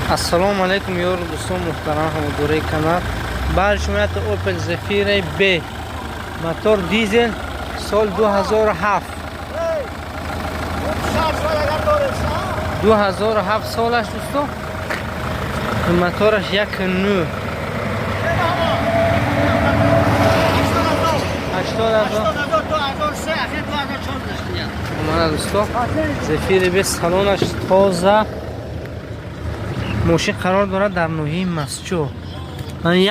Ассалому алайкум, ёру дӯстон муҳтарам, ҳамудораи канал. Баъд шумо якта Opel Zafira B, мотор дизел, сол 2007. 2007 солаш, дӯсто. Мотораш 1.9. 80 000. Мана, дӯсто, Zafira B, салонаш тоза. Мошин қарор дорад дар ноҳияи Мастчоҳ.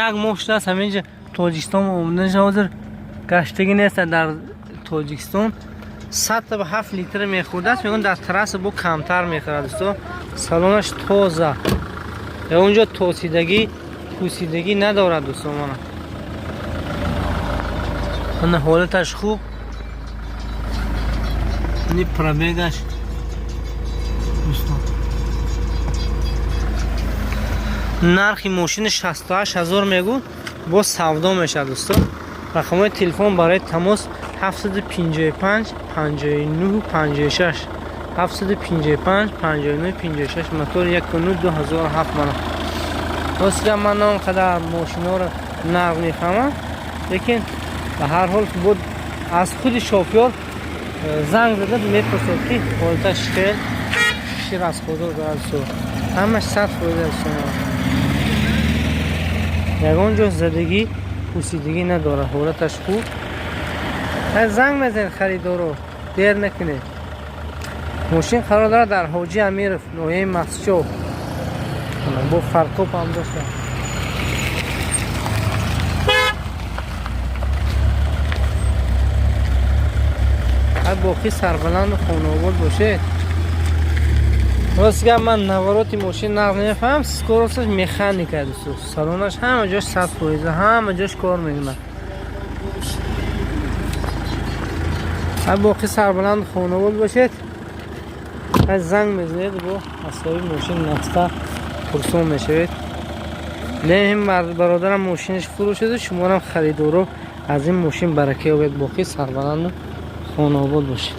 Як моҳ шудааст ҳаминҷа Тоҷикистон омадаша, ҳозир гаштагӣ нест дар Тоҷикистон. 107 литр мехӯрдааст, мегӯянд, дар трасса бо камтар мехӯрад. Дӯсто, салонаш тоза, унҷо тосидагӣ, пусидагӣ надорад. Дӯсто, мана, ана, ҳолаташ хуб, ни пробегаш, дӯсто. Нархи мошини 68 ҳазор мегӯ, боз савдо мешавад. Дӯсто, рақамҳои телефон барои тамос: 755 59 56, 755 59 56. Мотор 1.9, 2007. Мана, ростига, ман он қадар мошиноро нағз мефаҳмам, лекин ба ҳар ҳол буд, аз худи шофёр занг зада мепурсед, ки ҳолаташ хел шир аз худо дорад. Ҳамаш 100%, дӯсто, ягон ҷо задагӣ, пусидагӣ надорад, ҳолаташ хуб. Занг мезанед, харидоро, дер накунед. Мошин қарор дорад дар Ҳоҷи Амиров, ноҳияи Мастчоҳ. Бо фаркоп ҳам дошта. Ҳар боқӣ сарбаланду хонаобод бошед. Рост гап, ман навороти мошин нағз намефаҳмам. Скоросташ механика, дӯсто. Салонаш ҳама ҷош 100%, ҳама ҷош кор мекунад. Ҳар боқӣ сарбаланду хонаобод бошед. Занг мезанед, бо асоби мошин нафта пурсон мешавед. Лехим бародарам мошинаш фурӯш шуда, шуморам харидоро аз ин мошин барака ёбед. Боқӣ сарбаланду хонаобод бошед.